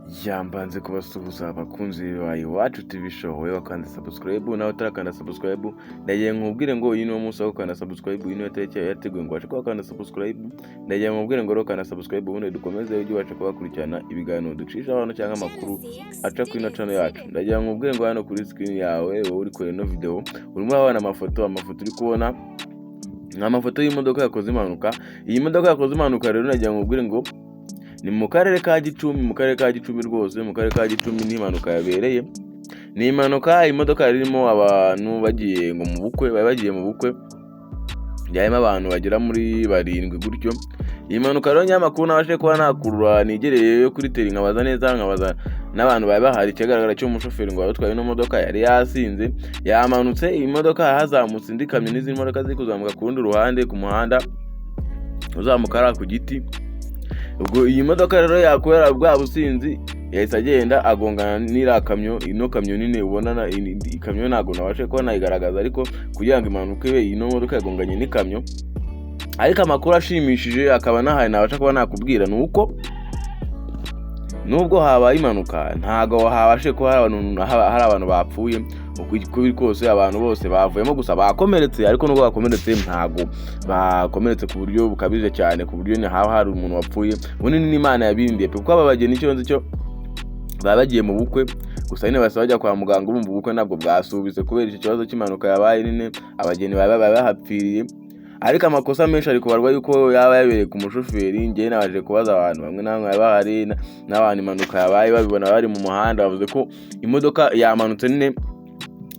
Yambanze kubasuhuza abakunzi ba Iwacu TV Show, wowe wakanda subscribe nawe utarakanda subscribe, ndagiye nkubwire ngo uyu ni wo munsi wo gukanda subscribe. Uyu niwo tariki yawe yateguwe ngo ubashe kuba wakanda subscribe. Ndagiye nkubwire ngo rero kanda subscribe, ubundi dukomeze ujye ubasha kuba wakurikirana ibiganiro ducisha abantu cyangwa amakuru aca kuri ino channel yacu. Ndagira nkubwire ngo hano kuri screen yawe, wowe uri kureba ino video, urimo urabona amafoto uri kubona ni amafoto y'imodoka yakoze impanuka. Iyi modoka yakoze impanuka rero, nagira nkubwire ngo ni mu karere ka Gicumbi, mu karere ka Gicumbi rwose, mu karere ka Gicumbi ni impanuka yabereye. Ni impanuka, imodoka yari irimo abantu bagiye ngo mu bukwe, bari bagiye mu bukwe, yarimo abantu bagera muri barindwi gutyo. Iyi mpanuka rero, nyamakuru nabashe kuba nakurura nigereye kuri terrain, nkabaza neza, nkabaza n'abantu bari bahari. Ikigaragara cyo, umushoferi ngo wari utwaye ino modoka yari yasinze, yamanutse iyi modoka, hazamutse indi kamyo n'izindi modoka ziri kuzamuka ku rundi ruhande ku muhanda uzamuka hariya ku giti. Ubwo iyi modoka rero yakorera bwa businzi, yahise agenda agongana n'iriya kamyo, ino kamyo nini ubona. Ikamyo ntabwo nabashe kuba nayigaragaza, ariko kugira ngo impanuka ibe, ino modoka yagonganye n'ikamyo. Ariko amakuru ashimishije akaba nahaye nabasha kuba nakubwira ni uko nubwo habaye impanuka, ntabwo habashe kuba hari abantu bapfuye. Uko biri kose abantu bose bavuyemo, gusa bakomeretse, ariko nubwo bakomeretse ntabwo bakomeretse ku buryo bukabije cyane ku buryo haba hari umuntu wapfuye. Bunini n'Imana yabirindiye pe, kuko aba bageni icyo nzi cyo baba bagiye mu bukwe gusa nyine, bahise bajya kwa muganga. Urumva ubukwe ntabwo bwasubitse kubera icyo kibazo cy'impanuka yabaye nyine, abageni baba bahapfiriye. Ariko amakosa menshi ari kubarwa yuko yaba yabereye ku mushoferi. Njyewe nabaje kubaza abantu bamwe na bamwe bari bahari n'abantu impanuka yabaye babibona bari mu muhanda, bavuze ko imodoka yamanutse nyine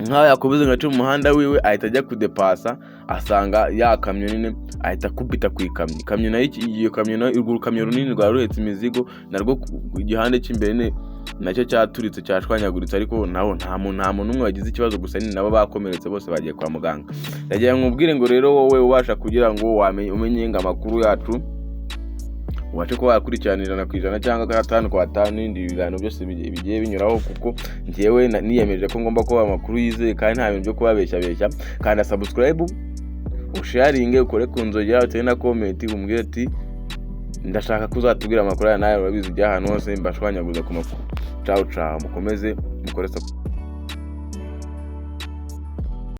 nk'aho yakoze nka mu muhanda wiwe, ahita ajya kudepasa, asanga ya kamyo nyine, ahita akubita ku ikamyo. Ikamyo nayo iyo kamyo nayo, urwo rukamyo runini rwari ruhetse imizigo, narwo ku gihande cy'imbere nacyo cyaturitse, cyashwanyaguritse. Ariko naho nta muntu n'umwe wagize ikibazo, gusa nyine nabo bakomeretse, bose bagiye kwa muganga. Ndagira ngo nkubwire ngo rero wowe ubasha kugira ngo wamenye umenye ngo amakuru yacu ubashe kuba wakurikirana 100% cyangwa 5 kwa 5 n'ibindi biganiro byose bigiye binyuraho, kuko njyewe niyemeje ko ngomba kuba amakuru yizeye kandi nta bintu byo kubabeshyabeshya. Kanda subscribe, usharinge, ukore ku nzogera, utere na comment, umbwire ati ndashaka ko uzatubwira amakuru aya n'aya. Urabizi, ujya ahantu hose mbashwanyaguza ku makuru. Ciao ciao, mukomeze mukore subscribe.